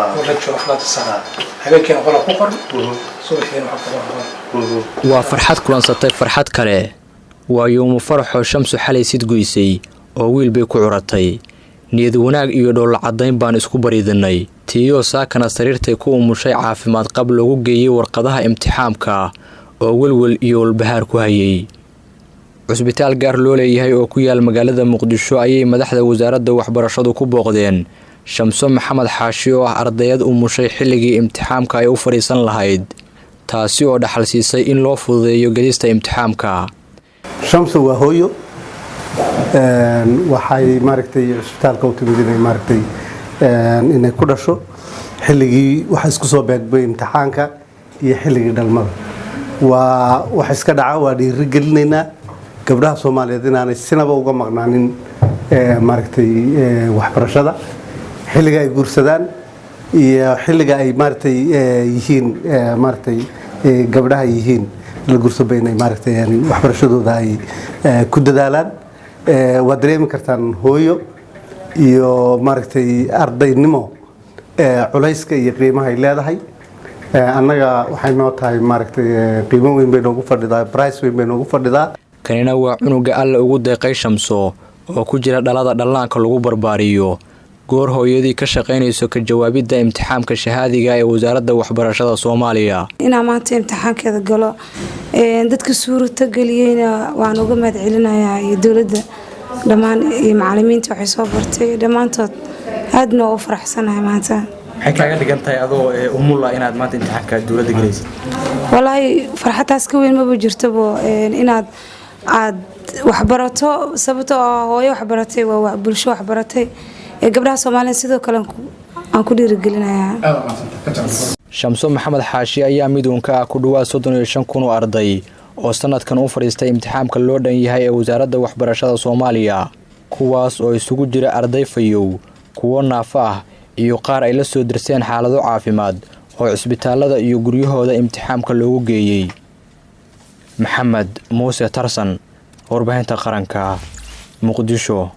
Oo la joogo 24 saac, habeenkiina qola ku qoran, subaxdiina waxaa ku qoran qol. Waa farxad kulansatay farxad kale. Waa yuumu faraxoo Shamsu xalay sidgoysay oo wiil bay ku curatay. Niyad wanaag iyo dhoolla caddayn baan isku bariidinay. Tiiyoo saakana sariirtay ku umushay caafimaad qab loogu geeyey warqadaha imtixaamka oo welwel iyo walbahaar ku hayay. Cusbitaal gaar loo leeyahay oo ku yaal magaalada Muqdisho ayay madaxda wasaaradda waxbarashadu ku booqdeen Shamso Maxamed Xaashi oo ah ardayad umushay xilligii imtixaamka ay u fadhiisan lahayd, taasi oo dhaxal siisay in loo fududeeyo gelista imtixaamka. Shamso waa hooyo. Waxay maaragtay cusbitaalka u timid inay maaragtay inay ku dhasho. Xilligii waxa isku soo beegmay imtixaanka iyo xilligii dhalmada. Waa wax iska dhaca. Waa dhiiri gelinaynaa gabdhaha Soomaaliyeed inaanay sinaba uga maqnaanin maaragtay waxbarashada, xilliga ay guursadaan iyo xilliga ay maaragtay yihiin maaragtay gabdhaha yihiin la guursaba, inay maaragtay waxbarashadooda ay ku dadaalaan. Waad dareemi kartaan hooyo iyo maaragtay ardaynimo culayska iyo qiimaha ay leedahay. Annaga waxay noo tahay maaragtay qiimo weyn bay noogu fadhidaa, price weyn bay noogu fadhidaa. Kanina waa cunuga Alla ugu deeqay Shamso oo ku jira dhalada dhallaanka lagu barbaariyo, goor hooyadii ka shaqaynayso ka jawaabidda imtixaamka shahaadiga ee wasaaradda waxbarashada Soomaaliya. Inaa maanta imtixaankeeda galo dadka suurta geliyeyna waan uga mahad celinayaa, iyo dowladda dhammaan iyo macalimiinta waxay soo bartay dhammaantood. Aadna waa u faraxsanahay maanta. Maxay kaaga dhigan tahay adoo umul ah inaad maanta imtixaanka dowladda gelaysid? Walaahi, farxadtaas ka weyn maba jirtabo inaad aad waxbarato, sababtoo ah hooyo waxbaratay waa bulsho waxbaratay. Gabdhaha Soomaaliya sidoo kale aan ku dhiirigelinayaa. Shamso Maxamed Xaashi ayaa miduunka ah ku dhawaad 35,000 oo arday oo sanadkan u fadhiistay imtixaamka loo dhan yahay ee wasaaradda waxbarashada Soomaaliya, kuwaas oo isugu jira arday fayow, kuwo naafo ah iyo qaar ay la soo dirseen xaalado caafimaad oo cisbitaalada iyo guryahooda imtixaamka loogu geeyey. Maxamed Muuse Tarsan, warbaahinta qaranka, Muqdisho.